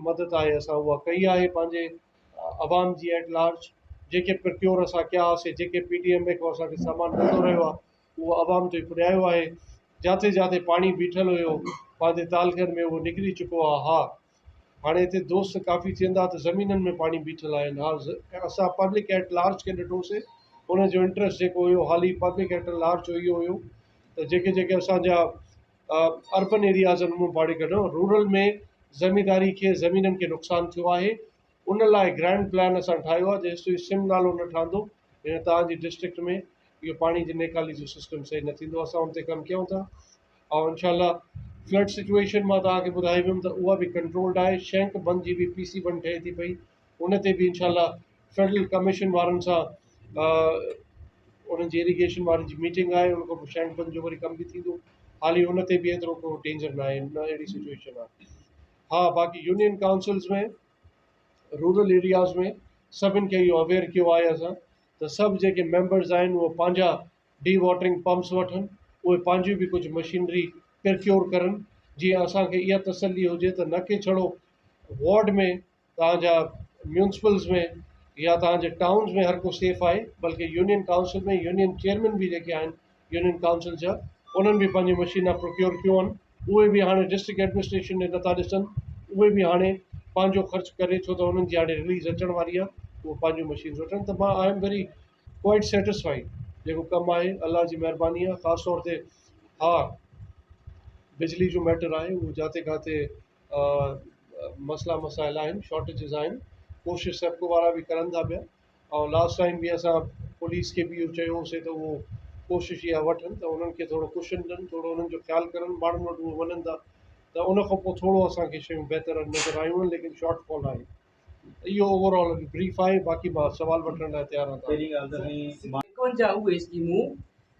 به مدد آهي اسان اها ڪئي آهي پنهنجي عوام جي ايٽ لارج جيڪي پرڪيور اسان ڪيا هئاسي جيڪي پي ڊي ايم اي کان اسان کي سامان ملندو رهيو آهي اهو عوام تي پڄايو آهي جاٿي جاٿي پاڻي بيٺل هيو پنهنجي تعلقن ۾ اهو نڪري چڪو آهي ها هاڻي هتي دوست ڪافي چون ٿا ته زمينن ۾ پاڻي بيٺل آهن ها اسان پبلڪ ايٽ لارج کي ڏٺوسي ان جو انٽرسٽ جيڪو هيو حالي پبلڪ ايٽ لارج جو اهو هيو ته جيڪي جيڪي اسانجا اربن ايرياز آهن ان مان پاڻي ڪڍڻو رورل ۾ زمينداري کي زمينن کي نقصان ٿيو آهي ان لاء گرانڊ پلان اسان ٺاهيو آهي جيستائين سم نالو نه ٺهندو هن توهان جي ڊسٽرڪٽ ۾ اهو پاڻي جي نيڪالي جو سسٽم صحيح نه ٿيندو اسان ان تي ڪم ڪيون ٿا ۽ انشاء الله فلڊ سچويشن مان توهان کي ٻڌائي ويم ته اها به ڪنٽرولڊ آهي شينڪ بند جي به پي سي بند ٺهي ٿي پئي ان تي به انشاء الله فيڊرل ڪميشن وارن سان انهن جي اريگيشن وارن جي ميٽنگ آهي ان کان پوء شينڪ بند جو وري ڪم به ٿيندو حالي ان تي به ايترو ڪو ڊينجر نه آهي نه اهڙي سچويشن آهي ها باقي يونين ڪائونسلز ۾ رورل ايرياز ۾ سڀن کي اهو اويئر ڪيو آهي اسان ته سڀ جيڪي ميمبرز آهن اهي پنهنجا ڊي واٽرنگ پمپس وٺن اهي پنهنجي به ڪجهه مشينري پرڪيور ڪرن جيئن اسان کي اها تسلي هجي ته نه ڪي ڇڙو وارڊ ۾ توهان جا ميونسپلز ۾ يا توهان جي ٽائونز ۾ هر ڪو سيف آهي بلڪه يونين ڪائونسل ۾ يونين چيئرمين به جيڪي آهن يونين ڪائونسل جا انهن به پنهنجون مشينا پروڪيور ڪيون آهن اهي به هاڻي ڊسٽرڪٽ ايڊمنسٽريشن ڏي نٿا ڏسن اهي به هاڻي پنهنجو خرچ ڪري ڇو ته انهن جي هاڻي رليز اچڻ واري آهي اهي پنهنجون مشينز وٺن ته مان I am very quite satisfied جيڪو ڪم آهي الله جي مهرباني آهي خاص طور تي ها بجلي جو ميٽر آهي اهو جاتي ڪاٿي مسئلا مسائل آهن شارٽيجز آهن ڪوشش سيپڪو وارا به ڪرن ٿا پيا ۽ لاسٽ ٽائيم به اسان پوليس کي به اهو چيو هوسي ته اهو ڪوشش اها وٺن ته انهن کي ٿورو ڪشن ڏين ٿورو انهن جو خيال ڪرن ماڻهن وٽ اهو وڃن ٿا ته ان کان پوء ٿورو اسان کي شيون بهتر نظر آيون آهن ليڪن شارٽ فال آهي اهو اوور آل بريف آهي باقي مان سوال وٺڻ لاء تيار آهيان. پهرين ڳالهه ته سائين مان. 51 اهي اسڪيمون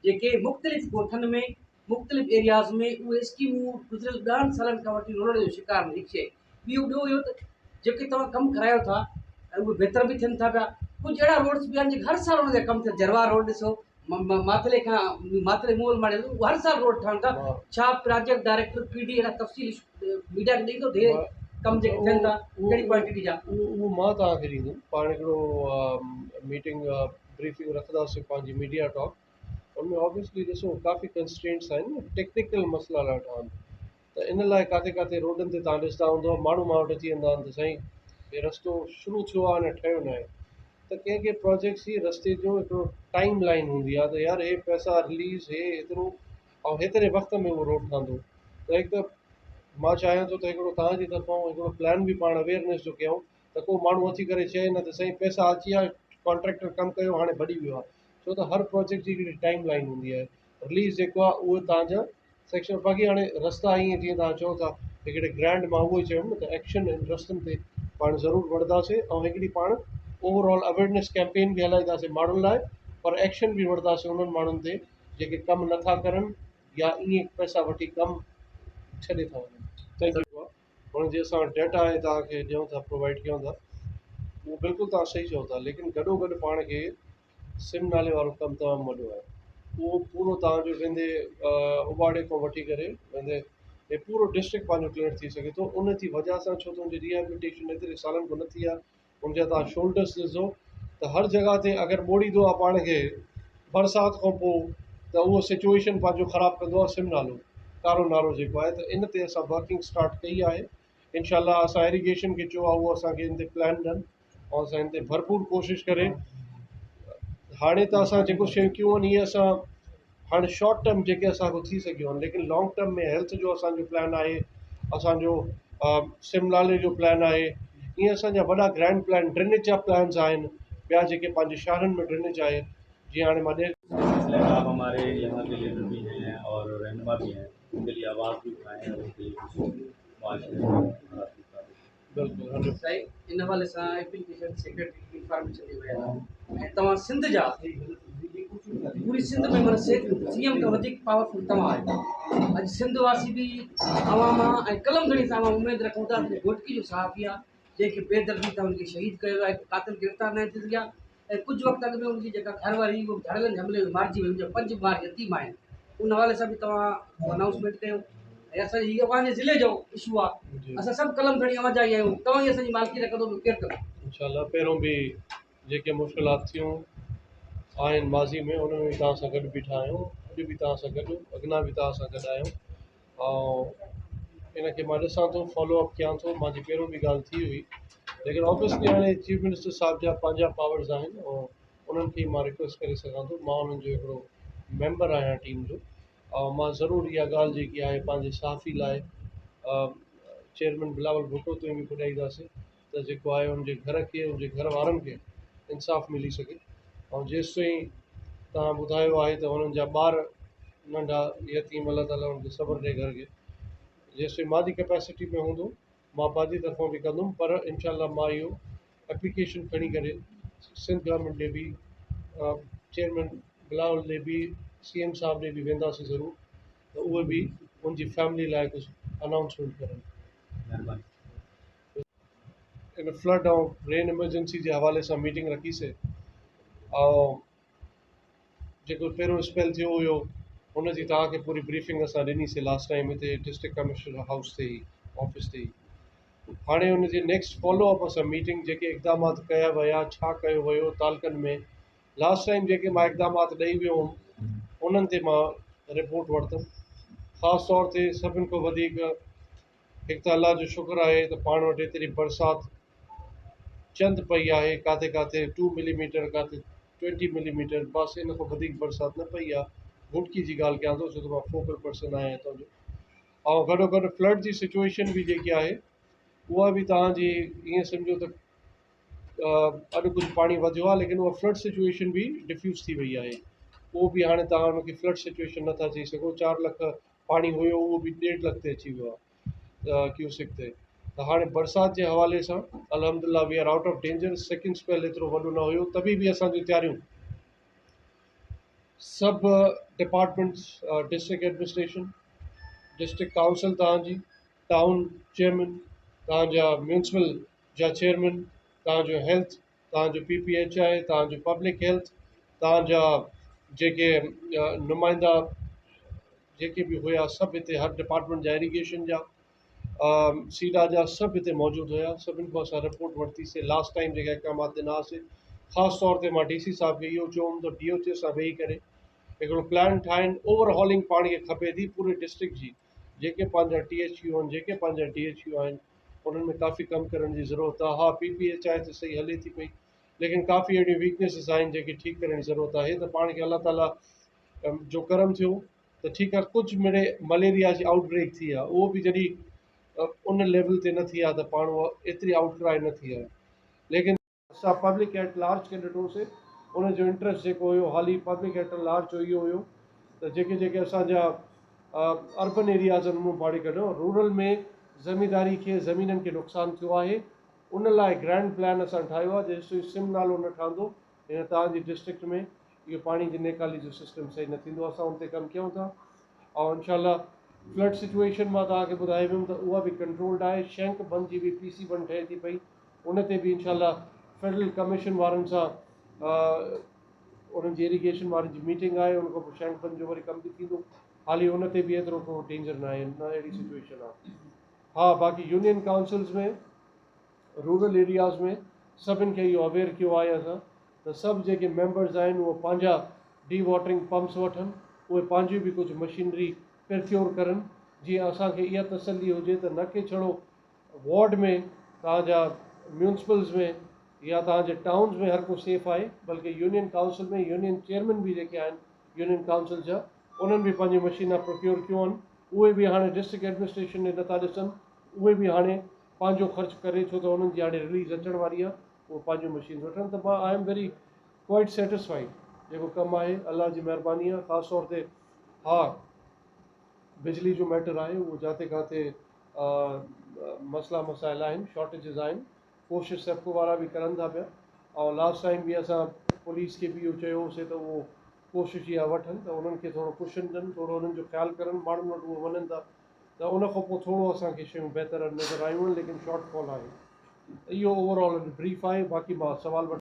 جيڪي مختلف ڳوٺن ۾ مختلف ايرياز ۾ اهي اسڪيمون گذريل ڏهن سالن کان وٺي رولڻ جو شڪار آهن هڪ شيء ٻيو ٻيو اهو ته جيڪي توهان ڪم ڪرايو ٿا ۽ اهي بهتر به ٿين ٿا پيا ڪجهه اهڙا روڊس به آهن جيڪي هر سال ان جا ڪم ٿين جروار روڊ ڏسو ماتلي کان ماتلي مول ماڙي هر سال روڊ ٺهن ٿا ڇا پراجيڪٽ ڊائريڪٽر پي ڊي اهڙا تفصيل ميڊيا کي ڏيندو ڍير ڪم جيڪي ٿين ٿا ڪهڙي ڪوانٽيٽي جا اهو مان توهان کي ڏيندم پاڻ هڪڙو ميٽنگ بريفنگ رکنداسين پنهنجي ميڊيا ٽاڪ ان ۾ آبويسلي ڏسو ڪافي ڪنسٽرينٽس آهن ٽيڪنيڪل مسئلا ڏاڍا آهن ته ان لاء ڪاٿي ڪاٿي روڊن تي توهان ڏسندا هوندؤ ماڻهو مان وٽ اچي ويندا آهن ته سائين هي رستو شروع ٿيو آهي اڃا ٺهيو ناهي ته ڪنهن ڪنهن پروجيڪٽس جي رستي جو هڪڙو ٽائيم لائن هوندي آهي ته يار هي پئسا رليز هي هيترو ۽ هيتري وقت ۾ اهو روڊ ٺهندو ته هڪ ته مان چاهيان ٿو ته هڪڙو توهان جي طرفان هڪڙو پلان به پاڻ اويئرنيس جو ڪيون ته ڪو ماڻهو اچي ڪري چئي نه ته سائين پئسا اچي ويا ڪانٽريڪٽر ڪم ڪيو هاڻي ڀڄي ويو آهي ڇو ته هر پروجيڪٽ جي هڪڙي ٽائيم لائن هوندي آهي رليز جيڪو آهي اهو توهان جا سيڪشن باقي هاڻي رستا ائين جيئن توهان چئو ٿا هڪڙي گرانڊ مان اهو ئي چيم نه ته ايڪشن هن رستن تي پاڻ ضرور وٺنداسين ۽ هڪڙي پاڻ اوور آل اويئرنيس ڪيمپين به هلائينداسين ماڻهن لاء پر ايڪشن به وٺنداسين انهن ماڻهن تي جيڪي ڪم نٿا ڪرن يا ائين پئسا وٺي ڪم ڇڏي ٿا وڃن thank you هن جي اسان ڊيٽا آهي توهان کي ڏيون ٿا پرووائيڊ ڪيون ٿا اهو بلڪل توهان صحيح چئو ٿا ليڪن گڏو گڏ پاڻ کي سم نالي وارو ڪم تمام وڏو آهي اهو پورو توهان جو ويندي اٻاڙي کان وٺي ڪري ويندي هي پورو ڊسٽرڪٽ پنهنجو ڪليئر ٿي سگهي ٿو ان جي وجه سان ڇو ته ان جي ريهيبليٽيشن ايتري سالن کان نه ٿي آهي ان جا توهان شولڊرس ڏسو ته هر جڳهه تي اگر ٻوڙيندو آهي پاڻ کي برسات کان پوء ته اهو سچويشن پنهنجو خراب ڪندو آهي سم نالو ڪارو نارو جيڪو آهي ته ان تي اسان ورڪنگ اسٽارٽ ڪئي آهي انشاء الله اسان ايريگيشن کي چيو آهي اهو اسان کي ان تي پلان ڏن ۽ اسان هن تي ڀرپور ڪوشش ڪري هاڻي ته اسان جيڪو شيون ڪيون آهن اهي اسان هاڻي شارٽ ٽرم جيڪي اسان کان ٿي سگهيون آهن ليڪن لانگ ٽرم ۾ هيلٿ جو اسانجو پلان آهي اسانجو سم نالي جو پلان آهي ائين اسانجا وڏا گرانڊ پلان ڊرينيج جا پلانس آهن ٻيا جيڪي پنهنجي شهرن ۾ ڊرينيج آهي جيئن هاڻي مان ڏي سلسلي ۾ آپ هماري يهان ڪي ليڊر بي هين اور رهنما بي هين ان ڪي ليي آواز بي اٺائين اور ان ڪي ليي ڪجھ معاشري ۾ مناسب ثابت بلڪل سائين ان حوالي سان ايپليڪيشن سيڪريٽري کي انفارميشن ڏئي ويا ۽ توهان سنڌ جا پوري سنڌ ۾ معنيٰ سي ايم کان وڌيڪ پاورفل توهان آهيو اڄ سنڌ واسي به اوهان مان ۽ قلم ڌڻي سان اوهان اميد رکون ٿا ته گهوٽڪي جو صحافي آهي جنهن کي بي دردي سان ان کي شهيد ڪيو ويو آهي قاتل گرفتار ناهي ٿي سگهيا ۽ ڪجهه وقت اڳ ۾ ان جي جيڪا گهر واري هئي اهو به ڌاڙيلن جي حملي ۾ مارجي وئي ان جا پنج ٻار يتيم آهن ان حوالي سان به توهان انائونسمينٽ ڪيو. ۽ اسان جي هي اوهان جي ضلعي جو اشو آ اسان سڀ قلم کڻي اوهان جا ئي آهيون توهان ئي اسان جي مالڪي رکندو ٻيو ڪير ڪندو. انشاء الله پهريون به جيڪي مشڪلات ٿيون آهن ماضي ۾ ان ۾ به توهان سان گڏ بيٺا آهيون اڄ به توهان سان گڏ اڳنا به توهان سان گڏ آهيون ۽ ان کي مان ڏسان ٿو فالو اپ ڪيان ٿو مانجي پهريون به ڳالهه ٿي هئي ليڪن آبويسلي هاڻي چيف منسٽر صاحب جا پنهنجا پاورز آهن ۽ انهن کي ئي مان رڪويسٽ ڪري سگهان ٿو مان انهن جو هڪڙو ميمبر آهيان ٽيم جو ۽ مان ضرور اها ڳالهه جيڪي آهي پنهنجي صحافي لاء چيئرمين بلاول ڀٽو تائين به پڄائينداسين ته جيڪو آهي ان جي گهر کي ان جي گهر وارن کي انصاف ملي سگهي ۽ جيستائين توهان ٻڌايو آهي ته انهن جا ٻار ننڍا يتيم الله تعاليٰ انهن کي صبر ڏي گهر کي جيستائين مانجي ڪپيسٽي ۾ هوندو مان پنهنجي طرفان به ڪندم پر انشاء الله مان اهو ايپليڪيشن کڻي ڪري سنڌ گورنمينٽ ڏي به چيئرمين بلاول ڏي به سي ايم صاحب ڏي به وينداسين ضرور ته اهي به ان جي فيملي لاء ڪجهه انائونسمينٽ ڪرن. مهرباني. ان فلڊ ۽ رين ايمرجنسي جي حوالي سان ميٽنگ رکي سي ۽ جيڪو پهريون اسپيل ٿيو هيو ان جي توهان کي پوري بريفنگ اسان ڏني سي لاسٽ ٽائيم هتي ڊسٽرڪٽ ڪمشنر هائوس تي ئي آفيس تي ئي هاڻي ان جي نيڪسٽ فالو اپ اسان ميٽنگ جيڪي اقدامات ڪيا ويا ڇا ڪيو ويو تعلقن ۾ لاسٽ ٽائيم جيڪي مان اقدامات ڏئي ويو هوم انهن تي مان رپورٽ ورتم خاص طور تي سڀن کان وڌيڪ هڪ ته الله جو شڪر آهي ته پاڻ وٽ ايتري برسات چند پئي آهي ڪاٿي ڪاٿي ٽو ملي ميٽر ڪاٿي ٽوئنٽي ملي ميٽر بس ان کان وڌيڪ برسات نه پئي آهي گهوٽڪي جي ڳالهه ڪيان ٿو ڇو ته مان فوڪل پرسن آهيان هتان جو ۽ گڏو گڏ فلڊ جي سچوئيشن به جيڪي آهي اها به توهان جي ائين سمجهو ته اڄ ڪجهه پاڻي وڌيو آهي ليڪن اها فلڊ سچوئيشن به ڊفيوز ٿي وئي آهي اهو به هاڻي توهان ان کي فلڊ سچوئيشن نٿا چئي سگهو چار لک پاڻي هيو اهو به ڏيڍ لک تي اچي ويو آهي ڪيوسڪ تي ته هاڻي برسات جي حوالي سان الحمد لله we are out of danger second spell ايترو وڏو نه هيو تڏهن به اسان جون تياريون سڀ departments district administration district council توهان جي ٽائون چيئرمين توهان جا ميونسپل جا چيئرمين توهان جو هيلٿ توهان جو پي پي ايڇ I توهان جو پبلڪ هيلٿ توهان جا جيڪي نمائندا جيڪي به هيا سڀ هتي هر ڊپارٽمينٽ جا ايريگيشن جا سيڊا جا سڀ هتي موجود هيا سڀن کان اسان رپورٽ ورتي سي لاسٽ ٽائيم جيڪا احڪامات ڏنا هئاسي خاص طور تي مان ڊي سي صاحب کي اهو چيو هوم ته ڊي او سي سان ويهي ڪري هڪڙو پلان ٺاهن اوور هالنگ پاڻ کي کپي ٿي پوري ڊسٽرڪٽ جي جيڪي پنهنجا ٽي ايڇ يو آهن جيڪي پنهنجا ڊي ايڇ يو آهن انهن ۾ ڪافي ڪم ڪرڻ جي ضرورت آهي ها پي پي ايڇ I ته صحيح هلي ٿي پئي ليڪن ڪافي اهڙيون ويڪنيسز آهن جيڪي ٺيڪ ڪرڻ جي ضرورت آهي ته پاڻ کي الله تعالي جو ڪرم ٿيو ته ٺيڪ آ ڪجهه مڙئي مليريا جي آئوٽ بريڪ ٿي آ اهو به جڏهن ان ليول تي نه ٿي آ ته پاڻ اها ايتري آئوٽ ڪرائي نه ٿي آ ليڪن اسان پبلڪ ايٽ لارج کي ڏٺو سي ان جو انٽرسٽ جيڪو هيو حالي پبلڪ ايٽ لارج جو اهو هيو ته جيڪي جيڪي اسان جا اربن ايرياز آهن ان پاڙي ڪڍو رورل ۾ زمينداري کي زمينن کي نقصان ٿيو آهي ان لاء گرينڊ پلان اسان ٺاهيو آ جيستائين سم نالو نه ٺهندو هن توهان جي ڊسٽرڪٽ ۾ اهو پاڻي جي نيڪالي جو سسٽم صحيح نه ٿيندو اسان ان تي ڪم ڪيون ٿا ۽ انشاء الله فلڊ سچوئيشن مان توهان کي ٻڌائي ويم ته اها به ڪنٽرولڊ آهي شينڪ بند جي به پي سي ون ٺهي ٿي پئي ان تي به انشاء الله فيڊرل ڪميشن وارن سان انهن جي ايريگيشن وارن جي ميٽنگ آهي ان کان پوء شينڪ بند جو وري ڪم به ٿيندو حالي ان تي به ايترو ڪو ڊينجر نه آهي نه اهڙي سچوئيشن آهي ها باقي يونين ڪائونسلز ۾ رورل ايرياز ۾ سڀن کي اهو اويئر ڪيو آهي اسان ته سڀ جيڪي ميمبرز آهن اهي پنهنجا ڊي واٽرنگ پمپس وٺن اهي پنهنجي به ڪجهه مشينري پرڪيور ڪرن جيئن اسان کي اها تسلي هجي ته نه ڪي ڇڙو وارڊ ۾ توهان جا ميونسپلز ۾ يا توهان جي ٽائونز ۾ هر ڪو سيف آهي بلڪه يونين ڪائونسل ۾ يونين چيئرمين به جيڪي آهن يونين ڪائونسل جا انهن به پنهنجي مشينا پروڪيور ڪيون آهن اهي به هاڻي ڊسٽرڪٽ ايڊمنسٽريشن ڏي نٿا ڏسن اهي به هاڻي پنهنجو خرچ ڪري ڇو ته انهن جي هاڻي رليز اچڻ واري آهي اهي پنهنجون مشينز وٺن ته مان I am very quite satisfied جيڪو ڪم آهي الله جي مهرباني آهي خاص طور تي ها بجلي جو ميٽر آهي اهو جاتي ڪاٿي مسئلا مسائل آهن شارٽيجز آهن ڪوشش سيپڪو وارا به ڪرن ٿا پيا ۽ لاسٽ ٽائيم به اسان پوليس کي به اهو چيو هوسي ته اهو ڪوشش اها وٺن ته انهن کي ٿورو ڪشن ڏين ٿورو انهن جو خيال ڪرن ماڻهن وٽ اهو وڃن ٿا ته ان کان پوء ٿورو اسان کي شيون بهتر نظر آيون آهن ليڪن شارٽ فال آهي اهو اوور آل بريف آهي باقي مان سوال وٺ.